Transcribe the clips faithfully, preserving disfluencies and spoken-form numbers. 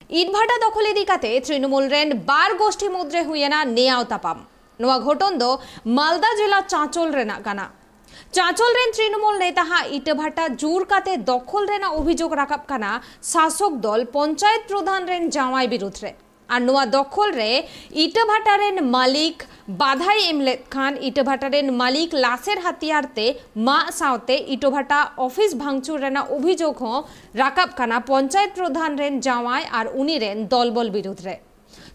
ᱤᱴᱵᱷᱟᱴᱟ ᱫᱚᱠᱷᱚᱞ ᱤᱫᱤ ᱠᱟᱛᱮ ᱛᱨᱤᱱᱚᱢᱩᱞ ᱨᱮᱱ ᱵᱟᱨ ᱜᱳᱥᱴᱷᱤ ᱢᱩᱫᱽᱨᱮ ᱦᱩᱭᱮᱱᱟ ᱱᱮᱭᱟᱣ ᱛᱟᱯᱟᱢ᱾ ᱱᱚᱣᱟ ᱜᱷᱚᱴᱚᱱ ᱫᱚ ᱢᱟᱞᱫᱟ ᱡᱮᱞᱟ ᱪᱟᱸᱪᱚᱞ ᱨᱮᱱᱟᱜ ᱠᱟᱱᱟ᱾ ᱪᱟᱸᱪᱚᱞ ᱨᱮᱱ ᱛᱨᱤᱱᱚᱢᱩᱞ ᱱᱮᱛᱟ ᱦᱟᱜ ᱤᱴᱟᱹᱵᱷᱟᱴᱟ ᱡᱳᱨ ᱠᱟᱛᱮ ᱫᱚᱠᱷᱚᱞ ᱨᱮᱱᱟᱜ ᱚᱵᱷᱤᱡᱳᱜᱽ ᱨᱟᱠᱟᱵ ᱠᱟᱱᱟ ᱥᱟᱥᱚᱠ ᱫᱚᱞ ᱯᱚᱧᱪᱟᱭᱮᱛ ᱯᱨᱚᱫᱷᱟᱱ ᱨᱮᱱ ᱡᱟᱶᱟᱭ ᱵᱤᱨᱩᱫᱷ ᱨᱮ᱾ ᱟᱨ ᱱᱚᱣᱟ ᱫᱚᱠᱷᱚᱞ ᱨᱮ ᱤᱴᱟᱹᱵᱷᱟᱴᱟ ᱨᱮᱱ ᱢᱟᱹᱞᱤᱠ ᱵᱟᱫᱷᱟᱭ ᱮᱢ ᱞᱮᱫ ᱠᱷᱟᱱ, ᱤᱴᱟᱹᱵᱷᱟᱴᱟ ᱨᱮᱱ ᱢᱟᱹᱞᱤᱠ ᱞᱟᱥᱮᱨ ᱦᱟᱛᱤᱭᱟᱨ ᱛᱮ ᱢᱟᱜ ᱥᱟᱶᱛᱮ ᱤᱴᱟᱹᱵᱷᱟᱴᱟ ᱚᱯᱷᱤᱥ ᱵᱷᱟᱝᱪᱩᱨ ᱨᱮᱱᱟᱜ ᱚᱵᱷᱤᱡᱳᱜᱽ ᱦᱚᱸ ᱨᱟᱠᱟᱵ ᱠᱟᱱᱟ ᱯᱚᱧᱪᱟᱭᱮᱛ ᱯᱨᱚᱫᱷᱟᱱ ᱨᱮᱱ ᱡᱟᱶᱟᱭ ᱟᱨ ᱩᱱᱤ ᱨᱮᱱ ᱫᱚᱞᱵᱚᱞ ᱵᱤᱨᱩᱫᱷ ᱨᱮ᱾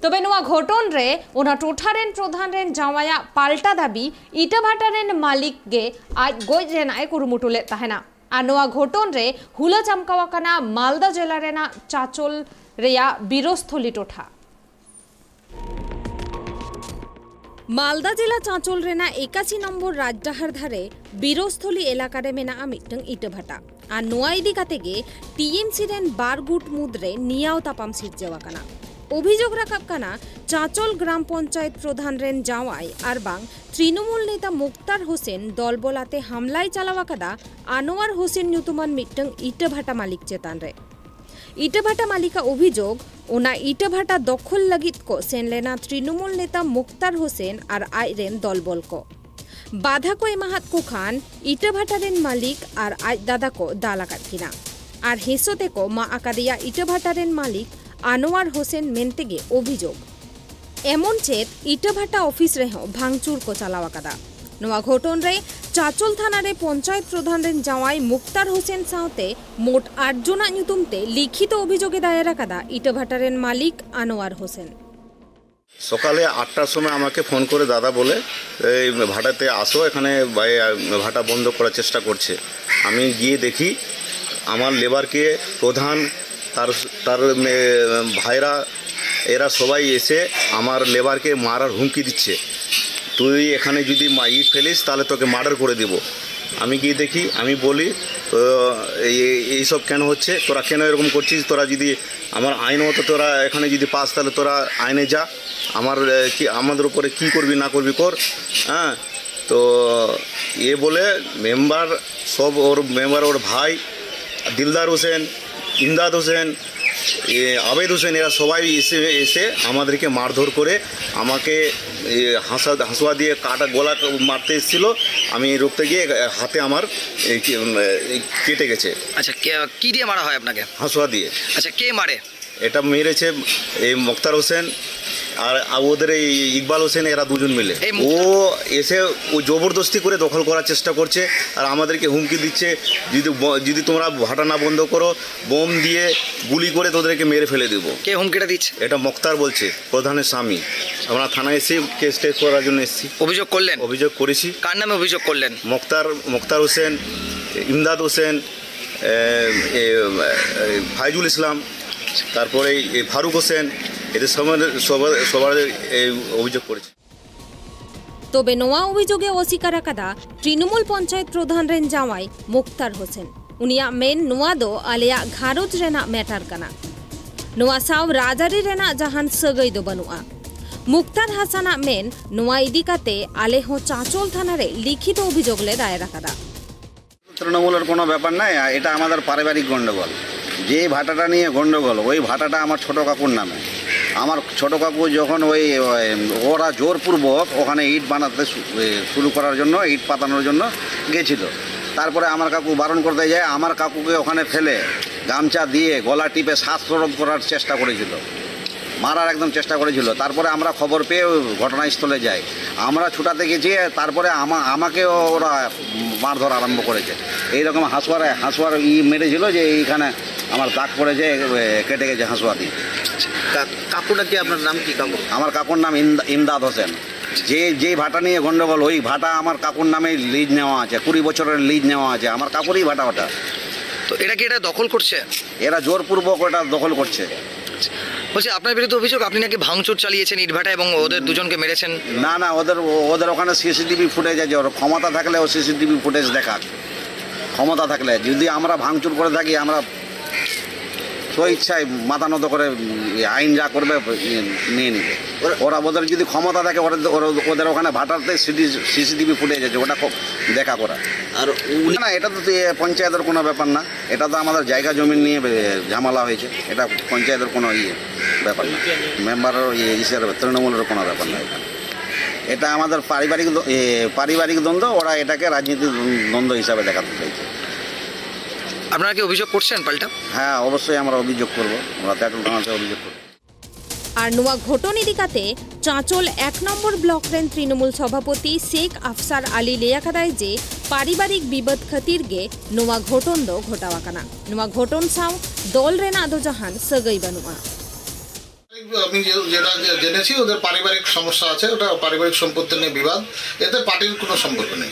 ᱛᱚᱵᱮ ᱱᱚᱣᱟ ᱜᱷᱚᱴᱚᱱ ᱨᱮ ᱚᱱᱟ ᱴᱚᱴᱷᱟ ᱨᱮᱱ ᱯᱨᱚᱫᱷᱟᱱ ᱨᱮᱱ ᱡᱟᱶᱟᱭᱟᱜ ᱯᱟᱞᱴᱟ ᱫᱟᱹᱵᱤ, ᱤᱴᱟᱹᱵᱷᱟᱴᱟ ᱨᱮᱱ ᱢᱟᱹᱞᱤᱠ ᱜᱮ ᱟᱡ ᱜᱚᱡ ᱨᱮᱱᱟᱜ ᱮ ᱠᱩᱨᱩᱢᱩᱴᱩ ᱞᱮᱫ ᱛᱟᱦᱮᱱᱟ᱾ ᱟᱨ ᱱᱚᱣᱟ ᱜᱷᱚᱴᱚᱱ ᱨᱮ ᱦᱩᱞᱟᱹ ᱪᱟᱢᱠᱟᱣ ᱟᱠᱟᱱᱟ ᱢᱟᱞᱫᱟ ᱡᱮᱞᱟ ᱨᱮᱱᱟᱜ ᱪᱟᱸᱪᱚᱞ ᱨᱮᱭᱟᱜ ᱵᱤᱨᱚᱥᱛᱷᱚᱞᱤ ᱴᱚᱴᱷᱟ᱾ ᱢᱟᱞᱫᱟ ᱡᱮᱞᱟ ᱪᱟᱸᱪᱚᱞ ᱨᱮᱱᱟᱜ ᱮᱠᱟᱥᱤ ᱱᱚᱢᱵᱚᱨ ᱨᱟᱡᱽᱰᱟᱦᱟᱨ ᱫᱷᱟᱨᱮ ᱵᱤᱨᱚᱥᱛᱷᱚᱞᱤ ᱮᱞᱟᱠᱟ ᱨᱮ ᱢᱮᱱᱟᱜᱼᱟ ᱢᱤᱫᱴᱟᱝ ᱤᱴᱟᱹᱵᱷᱟᱴᱟ᱾ ᱟᱨ ᱱᱚᱣᱟ ᱤᱫᱤ ᱠᱟᱛᱮ ᱜᱮ ᱴᱤᱮᱢᱥᱤ ᱨᱮᱱ ᱵᱟᱨ ᱜᱩᱴ ᱢᱩᱫᱽᱨᱮ ᱱᱮᱭᱟᱣ ᱛᱟᱯᱟᱢ ᱥᱤᱨᱡᱟᱹᱣ ᱟᱠᱟᱱᱟ᱾ ᱚᱵᱷᱤᱡᱳᱜᱽ ᱨᱟᱠᱟᱵ ᱠᱟᱱᱟ, ᱪᱟᱸᱪᱚᱞ ᱜᱨᱟᱢ ᱯᱚᱧᱪᱟᱭᱮᱛ ᱯᱨᱚᱫᱷᱟᱱ ᱨᱮᱱ ᱡᱟᱶᱟᱭ ᱟᱨ ᱵᱟᱝ ᱛᱨᱤᱱᱚᱢᱩᱞ ᱱᱮᱛᱟ ᱢᱩᱠᱛᱟᱨ ᱦᱳᱥᱮᱱ ᱫᱚᱞᱵᱚᱞ ᱟᱛᱮ ᱦᱟᱢᱞᱟᱭ ᱪᱟᱞᱟᱣ ᱟᱠᱟᱫᱟ ᱟᱱᱣᱟᱨ ᱦᱳᱥᱮᱱ ᱧᱩᱛᱩᱢᱟᱱ ᱢᱤᱫᱴᱟᱝ ᱤᱴᱟᱹᱵᱷᱟᱴᱟ ᱢᱟᱹᱞᱤᱠ ᱪᱮᱛᱟᱱ ᱨᱮ᱾ ᱤᱴᱟᱹᱵᱷᱟᱴᱟ ᱢᱟᱹᱞᱤᱠᱟᱜ ᱚᱵᱷᱤᱡᱳᱜᱽ, ᱚᱱᱟ ᱤᱴᱟᱹᱵᱷᱟᱴᱟ ᱫᱚᱠᱷᱚᱞ ᱞᱟᱹᱜᱤᱫ ᱠᱚ ᱥᱮᱱ ᱞᱮᱱᱟ ᱛᱨᱤᱱᱚᱢᱩᱞ ᱱᱮᱛᱟ ᱢᱩᱠᱛᱟᱨ ᱦᱳᱥᱮᱱ ᱟᱨ ᱟᱡ ᱨᱮᱱ ᱫᱚᱞᱵᱚᱞ ᱠᱚ᱾ ᱵᱟᱫᱷᱟ ᱠᱚ ᱮᱢᱟᱦᱟᱫ ᱠᱚ ᱠᱷᱟᱱ ᱤᱴᱟᱹᱵᱷᱟᱴᱟ ᱨᱮᱱ ᱢᱟᱹᱞᱤᱠ ᱟᱨ ᱟᱡ ᱫᱟᱫᱟ ᱠᱚ ᱫᱟᱞ ᱟᱠᱟᱫ ᱠᱤᱱᱟ ᱟᱨ ᱦᱮᱸᱥᱚ ᱛᱮᱠᱚ ᱢᱟᱜ ᱟᱠᱟᱫᱮᱭᱟ ᱤᱴᱟᱹᱵᱷᱟᱴᱟ ᱨᱮᱱ ᱢᱟᱹᱞᱤᱠ ᱟᱱᱣᱟᱨ ᱦᱳᱥᱮᱱ ᱢᱮᱱᱛᱮᱜᱮ ᱚᱵᱷᱤᱡᱳᱜᱽ᱾ ᱮᱢᱚᱱ ᱪᱮᱫ ᱤᱴᱟᱹᱵᱷᱟᱴᱟ ᱚᱯᱷᱤᱥ ᱨᱮᱦᱚᱸ ᱵᱷᱟᱝᱪᱩᱨ ᱠᱚ ᱪᱟᱞᱟᱣ ᱟᱠᱟᱫᱟ᱾ ᱱᱚᱣᱟ ᱜᱷᱚᱴᱚᱱ ᱨᱮ ᱪᱟᱪᱚᱞ ᱛᱷᱟᱱᱟ ᱨᱮ ᱯᱚᱧᱪᱟᱭᱮᱛ ᱯᱨᱚᱫᱷᱟᱱ ᱨᱮᱱ ᱡᱟᱶᱟᱭ ᱢᱩᱠᱛᱟᱨ ᱦᱳᱥᱮᱱ ᱥᱟᱶᱛᱮ ᱢᱳᱴ ᱟᱴ ᱡᱚᱱᱟᱜ ᱧᱩᱛᱩᱢ ᱛᱮ ᱞᱤᱠᱷᱤᱛ ᱚᱵᱷᱤᱡᱳᱜᱽ ᱮ ᱫᱟᱭᱮᱨ ᱟᱠᱟᱫᱟ ᱤᱴᱟᱹᱵᱷᱟᱴᱟ ᱨᱮᱱ ᱢᱟᱹᱞᱤᱠ ᱟᱱᱣᱟᱨ ᱦᱳᱥᱮᱱ᱾ সকালে আটটার সময় আমাকে ফোন করে দাদা বলে, "এই ভাটাতে আসো, এখানে ভাটা বন্ধ করার চেষ্টা করছে।" আমি গিয়ে দেখি আমার লেবারকে প্রধান, তার তার ভাইরা, এরা সবাই এসে আমার লেবারকে মারার হুমকি দিচ্ছে। "তুই এখানে যদি ইট ফেলিস, তাহলে তোকে মার্ডার করে দিব।" আমি গিয়ে দেখি, আমি বলি, "তো এইসব কেন হচ্ছে? তোরা কেন এরকম করছিস? তোরা যদি আমার আইন মতো তোরা এখানে যদি পাস, তাহলে তোরা আইনে যা। আমার কি, আমাদের উপরে কি করবি না করবি কর।" হ্যাঁ, তো এ বলে মেম্বার, সব ওর মেম্বার, ওর ভাই দিলদার হোসেন, ইমদাদ হোসেন, এ, আবেদ হোসেন, এরা সবাই এসে এসে আমাদেরকে মারধর করে আমাকে, এ, হাঁসা হাঁসুয়া দিয়ে কাটা গলা মারতে এসেছিল। আমি রুখতে গিয়ে, এ, হাতে আমার, এ, কি, উম, এ, কেটে গেছে। আচ্ছা, কে, কি দিয়ে মারা হয় আপনাকে? হাঁসুয়া দিয়ে। আচ্ছা, কে মারে? এটা মেরেছে এই মোক্তার হোসেন আর ওদের এই ইকবাল হোসেন, এরা দুজন মিলে। এই মুক্তার ও এসে ও জবরদস্তি করে দখল করার চেষ্টা করছে আর আমাদেরকে হুমকি দিচ্ছে, "যদি ব-, যদি তোমরা ভাটা না বন্ধ করো, বোম দিয়ে গুলি করে তোদেরকে মেরে ফেলে দেবো।" কে হুমকিটা দিচ্ছে? এটা মোক্তার বলছে, প্রধানের স্বামী। আমরা থানায় এসে কেস টেস করার জন্য এসেছি। অভিযোগ করলেন? অভিযোগ করেছি। কার নামে অভিযোগ করলেন? মোক্তার, মোক্তার হোসেন, ইমদাদ হোসেন, এ, এ, এ, ফাইজুল ইসলাম, তারপরে এই ফারুক হোসেন, এদের সবার, সবার, সবার এই অভিযোগ করেছে। ᱛᱚᱵᱮ ᱱᱚᱣᱟ ᱚᱵᱷᱤᱡᱳᱜ ᱮ ᱚᱥᱤᱠᱟᱨ ᱟᱠᱟᱫᱟ ᱛᱨᱤᱱᱢᱩᱞ ᱯᱚᱧᱪᱟᱭᱮᱛ ᱯᱨᱚᱫᱷᱟᱱ ᱨᱮᱱ ᱡᱟᱶᱟᱭ ᱢᱩᱠᱛᱟᱨ ᱦᱳᱥᱮᱱ᱾ ᱩᱱᱤᱭᱟᱜ ᱢᱮᱱ, ᱱᱚᱣᱟ ᱫᱚ ᱟᱞᱮᱭᱟᱜ ᱜᱷᱟᱨᱚᱸᱡᱽ ᱨᱮᱱᱟᱜ ᱢᱮᱴᱟᱨ ᱠᱟᱱᱟ᱾ ᱱᱚᱣᱟ ᱥᱟᱶ ᱨᱟᱡᱽᱟᱹᱨᱤ ᱨᱮᱱᱟᱜ ᱡᱟᱦᱟᱱ ᱥᱟᱹᱜᱟᱹᱭ ᱫᱚ ᱵᱟᱹᱱᱩᱜᱼᱟ᱾ ᱢᱩᱠᱛᱟᱨ ᱦᱟᱥᱟᱱᱟᱜ ᱢᱮᱱ, ᱱᱚᱣᱟ ᱤᱫᱤ ᱠᱟᱛᱮ ᱟᱞᱮ ᱦᱚᱸ ᱪᱟᱸᱪᱚᱞ ᱛᱷᱟᱱᱟ ᱨᱮ ᱞᱤᱠᱷᱤᱛ ᱚᱵᱷᱤᱡᱳᱜ ᱞᱮ ᱫᱟᱭᱮᱨ ᱟᱠᱟᱫᱟ᱾ তৃণমূলের কোনো ব্যাপার নাই, এটা আমাদের পারিবারিক গণ্ডগোল। যে ভাটাটা নিয়ে গণ্ডগোল, ওই ভাটাটা আমার ছোট কাকুর নামে। আমার ছোট কাকু যখন ওই, ওই, ওরা জোরপূর্বক ওখানে ইট বানাতে শু-, এ, শুরু করার জন্য, ইট পাতানোর জন্য গেছিল, তারপরে আমার কাকু বারণ করতে যায়, আমার কাকুকে ওখানে ফেলে গামছা দিয়ে গলা টিপে শ্বাসরোধ করার চেষ্টা করেছিল, মারার একদম চেষ্টা করেছিল। তারপরে আমরা খবর পেয়ে ওই ঘটনাস্থলে যাই, আমরা ছুটাতে গেছি, তারপরে আমা-, আমাকেও ওরা মারধর আরম্ভ করেছে। এইরকম হাঁসুয়ারে হাঁসুয়ার ই মেরেছিল যে এইখানে আমার দাগ পড়েছে, এ, কেটে গেছে হাঁসুয়াটি। কা- কাকুটা কি, আপনার নাম কি কাকু? আমার কাকুর নাম ইমদা- ইমদাদ হোসেন। যে যেই ভাটা নিয়ে গন্ডগোল, ওই ভাটা আমার কাকুর নামে লিজ নেওয়া আছে, কুড়ি বছরের লিজ নেওয়া আছে, আমার কাকুরই ভাটা ওটা। তো এরা কি এটা দখল করছে? এরা জোরপূর্বক ওটা দখল করছে। বলছি, আপনার বিরুদ্ধে অভিযোগ, আপনি নাকি ভাঙচুর চালিয়েছেন ইটভাটা এবং ওদের দুজনকে মেরেছেন। না, না, ওদের ওদের ওখানে সিসিটিভি ফুটেজ আছে, ওর ক্ষমতা থাকলে ও সিসিটিভি ফুটেজ দেখাক, ক্ষমতা থাকলে। যদি আমরা ভাঙচুর করে থাকি, আমরা স্ব ইচ্ছায় মাথা নত করে, ইয়ে, আইন যা করবে, ইয়ে, নিয়ে নিবে। ওরা ওদের যদি ক্ষমতা থাকে, ওরা, ওরা, ওদের ওখানে ভাটারতে সিসি, সিসিটিভি ফুটেজ আছে, ওটা খুব দেখা করা। আর উনি না, এটা তো, এ, পঞ্চায়েতের কোনো ব্যাপার না, এটা তো আমাদের জায়গা জমি নিয়ে, এ, ঝামেলা হয়েছে, এটা পঞ্চায়েতের কোনো ইয়ে ব্যাপার না, মেম্বারের ইয়ে হিসেবে তৃণমূলের কোনো ব্যাপার না এখানে। এটা আমাদের পারিবারিক দ-, এ, পারিবারিক দ্বন্দ্ব, ওরা এটাকে রাজনীতির দ্বন্দ্ব হিসাবে দেখাতে চাইছে। আপনারা কি অভিযোগ করছেন পাল্টা? হ্যাঁ, অবশ্যই আমরা অভিযোগ করব, আমরা প্যাট্রোল থানাতে অভিযোগ করব। ᱟᱨ ᱱᱚᱣᱟ ᱜᱷᱚᱴᱚᱱ ᱤᱫᱤ ᱠᱟᱛᱮ ᱪᱟᱸᱪᱚᱞ ᱮᱠ ᱱᱚᱢᱵᱚᱨ ᱵᱞᱚᱠ ᱨᱮᱱ ᱛᱨᱤᱱᱚᱢᱩᱞ ᱥᱚᱵᱷᱟᱯᱚᱛᱤ ᱥᱮᱠ ᱟᱯᱷᱥᱟᱨ ᱟᱞᱤ ᱞᱟᱹᱭ ᱟᱠᱟᱫᱟᱭ ᱡᱮ ᱯᱟᱨᱤᱵᱟᱨᱤᱠ ᱵᱤᱵᱟᱹᱫ ᱠᱷᱟᱹᱛᱤᱨ ᱜᱮ ᱱᱚᱣᱟ ᱜᱷᱚᱴᱚᱱ ᱫᱚ ᱜᱷᱚᱴᱟᱣ ᱟᱠᱟᱱᱟ᱾ ᱱᱚᱣᱟ ᱜᱷᱚᱴᱚᱱ ᱥᱟᱶ ᱫᱚᱞ ᱨᱮᱱᱟᱜ ᱫᱚ ᱡᱟᱦᱟᱱ ᱥᱟᱹᱜᱟᱹᱭ ᱵᱟᱹᱱᱩᱜᱼᱟ᱾ আমি যে- যেটা যে- জেনেছি, ওদের পারিবারিক সমস্যা আছে, ওটা পারিবারিক সম্পত্তি নিয়ে বিবাদ। এতে পার্টির কোনো সম্পর্ক নেই,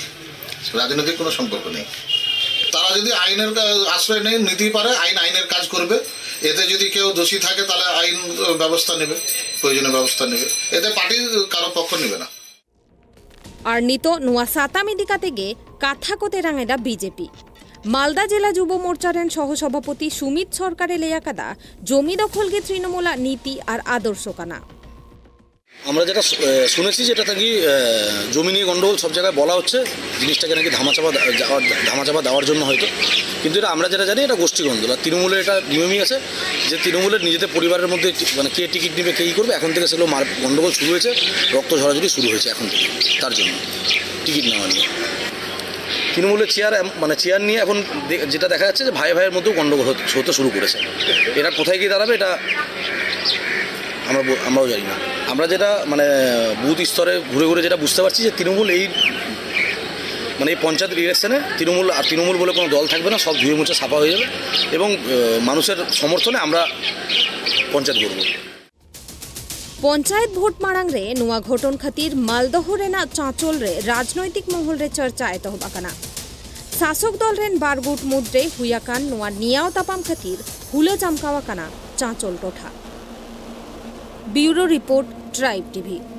রাজনৈতিক কোনো সম্পর্ক নেই। তারা যদি আইনের কা- আশ্রয় নেয়, নিতেই পারে, আইন আইনের কাজ করবে। এতে যদি কেউ দোষী থাকে, তাহলে আইন ব্যবস্থা নেবে, প্রয়োজনীয় ব্যবস্থা নেবে। এতে পার্টির কারো পক্ষ নেবে না। ᱟᱨ ᱱᱤᱛᱚᱜ ᱱᱚᱣᱟ ᱥᱟᱛᱟᱢ ᱤᱫᱤ ᱠᱟᱛᱮ ᱜᱮ ᱠᱟᱛᱷᱟ ᱠᱚ ᱛᱮᱨᱟᱝ ᱮᱫᱟ ᱵᱤᱡᱮᱯᱤ᱾ ᱢᱟᱞᱫᱟ ᱡᱮᱞᱟ ᱡᱩᱵᱚ ᱢᱳᱨᱪᱟ ᱨᱮᱱ ᱥᱚᱦᱚ ᱥᱚᱵᱷᱟᱯᱚᱛᱤ ᱥᱩᱢᱤᱛ ᱥᱚᱨᱠᱟᱨᱮ ᱞᱟᱹᱭ ᱟᱠᱟᱫᱟ, ᱡᱚᱢᱤ ᱫᱚᱠᱷᱚᱞ ᱜᱮ ᱛᱨᱤᱱᱚᱢᱩᱞᱟᱜ ᱱᱤᱛᱤ ᱟᱨ ᱟᱫᱚᱨᱥᱚ ᱠᱟᱱᱟ᱾ আমরা যেটা শু- এ, শুনেছি, যেটা নাকি এ, জমি নিয়ে গন্ডগোল সব জায়গায় বলা হচ্ছে, জিনিসটাকে নাকি ধামাচাপা দে- যাওয়ার- ধামাচাপা দেওয়ার জন্য হয়তো। কিন্তু এটা আমরা যেটা জানি, এটা গোষ্ঠী গন্ডগোল। আর তৃণমূলের এটা নিয়মই আছে যে তৃণমূলের নিজেদের পরিবারের মধ্যে টি- মানে কে টিকিট নেবে, কে ই করবে, এখন থেকে সেগুলো মার- গন্ডগোল শুরু হয়েছে, রক্ত ঝরাঝরি শুরু হয়েছে এখন থেকে, তার জন্য টিকিট নেওয়া নিয়ে। তৃণমূলের চেয়ার এম- মানে চেয়ার নিয়ে এখন দে- যেটা দেখা যাচ্ছে যে ভাই ভাইয়ের মধ্যেও গন্ডগোল হতে- হতে শুরু করেছে। এটা কোথায় গিয়ে দাঁড়াবে, এটা আমরা ব- আমরাও জানি না। আমরা যেটা মানে বুথ স্তরে ঘুরে ঘুরে যেটা বুঝতে পারছি যে তৃণমূল এই মানে এই পঞ্চায়েত ইলেকশনে তৃণমূল আর তৃণমূল বলে কোনো দল থাকবে না, সব ধুয়ে মুছে সাফা হয়ে যাবে এবং আহ, মানুষের সমর্থনে আমরা পঞ্চায়েত গড়ব। ᱯᱚᱧᱪᱟᱭᱮᱛ ᱵᱷᱳᱴ ᱢᱟᱲᱟᱝ ᱨᱮ ᱱᱚᱣᱟ ᱜᱷᱚᱴᱚᱱ ᱠᱷᱟᱹᱛᱤᱨ ᱢᱟᱞᱫᱚᱦᱚ ᱨᱮᱱᱟᱜ ᱪᱟᱸᱪᱚᱞ ᱨᱮ ᱨᱟᱡᱽᱱᱳᱭᱛᱤᱠ ᱢᱚᱦᱚᱞ ᱨᱮ ᱪᱟᱨᱪᱟ ᱮᱛᱚᱦᱚᱵ ᱟᱠᱟᱱᱟ᱾ ᱥᱟᱥᱚᱠ ᱫᱚᱞ ᱨᱮᱱ ᱵᱟᱨ ᱜᱩᱴ ᱢᱩᱫᱽᱨᱮ ᱦᱩᱭ ᱟᱠᱟᱱ ᱱᱚᱣᱟ ᱱᱮᱭᱟᱣ ᱛᱟᱯᱟᱢ ᱠᱷᱟᱹᱛᱤᱨ ᱦᱩᱞᱟᱹ ᱪᱟᱢᱠᱟᱣ ᱟᱠᱟᱱᱟ ᱪᱟᱸᱪᱚᱞ ᱴᱚᱴᱷᱟ᱾ ᱵᱤᱭᱩᱨᱳ ᱨᱤᱯᱳᱨᱴ, ᱴᱨᱟᱭᱤᱵᱽ ᱴᱤᱵᱷᱤ᱾